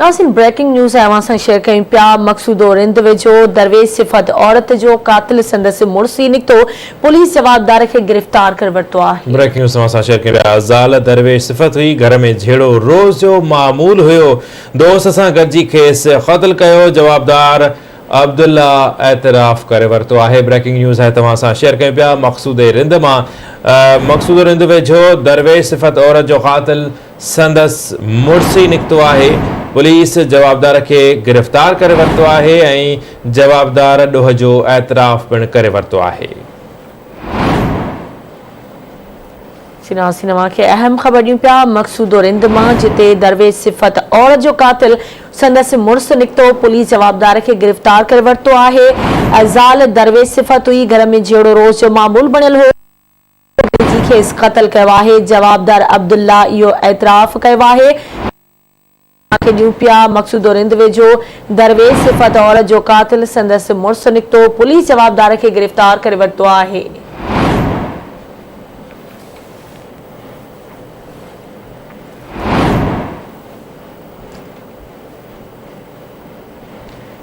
ناظرين breaking news اوهان سان شيئر ڪيون پيا مقصودو رند ويجهو درويش صفت عورت جو قاتل سندس مڙس ئي نڪتو پوليس جوابدار کي گرفتار ڪري ورتو آهي. بريڪنگ نيوز اوهان سان شيئر ڪيون پيا زال درويش صفت هئي گهر ۾ جهيڙو روز جو معمول هيو دوست سان گڏجي کيس قتل ڪيو جوابدار عبدالله اعتراف ڪري ورتو آهي بريڪنگ نيوز آهي توهان سان شيئر ڪيون پيا مقصودي رند مان مقصودو رند ويجهو درويش صفت عورت جو قاتل سندس مڙس ئي نڪتو آهي، پوليس جوابدار کي گرفتار ڪري ورتو آهي ۽ جوابدار ڏوهه جو اعتراف پڻ ڪري ورتو آهي. سيناسين اوهان کي اهم خبر ڏيون پيا مقصودو رند مان جتي درويش صفت عورت جو قاتل سندس مڙس نڪتو پوليس جوابدار کي گرفتار ڪري ورتو آهي زال درويش صفت هئي گهر ۾ جهيڙو روز جو معمول بڻيل هو. گڏجي کيس قتل ڪيو آهي، جوابدار عبدالله اهو اعتراف ڪيو آهي. کي ڏيون پيا، مقصودو رند ويجهو درويش صفت عورت جو قاتل سندس مڙس نڪتو، پوليس جوابدار کي گرفتار ڪري ورتو آهي.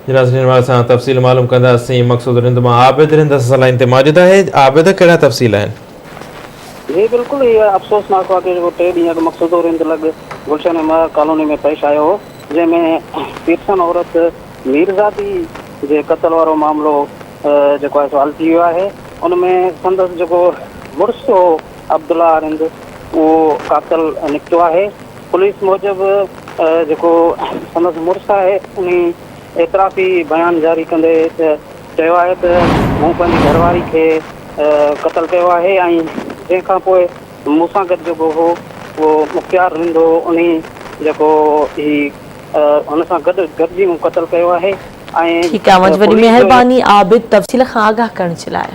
جي ناظرين حوالي سان تفصيل معلوم ڪنداسين مقصود رند مان عابد رند اسان سان لائين تي موجود آهي عابد ڪهڙا تفصيل آهن. جي بلڪل هي افسوسناڪ واقعو جيڪو ٽي ڏينهن اڳ مقصودو رند لڳ گلشن مهر ڪالوني ۾ پيش آيو هو جنهن ۾ پيرسن عورت ميرزادي جي قتل وارو معاملو جيڪو آهي سو حل ٿي ويو آهي ان ۾ سندس جيڪو مڙس هو عبدالله رند اهو قاتل نڪتو آهي پوليس موجب جيڪو سندس مڙس آهي انهي اعترافي بيان جاري ڪندي چيو آهي ته مون پنهنجي گهرواري کي قتل ڪيو آهي ۽ جنهن کان پوء مون سان گڏ جيڪو هو اهو مختيار رند هو انهي جيڪو هي هن سان گڏ گڏجي مون قتل ڪيو آهي ۽ ٺيڪ آهي اوهان جي وڏي پوليس جو مهرباني عابد تفصيل کان آگاهه ڪرڻ جي لاء.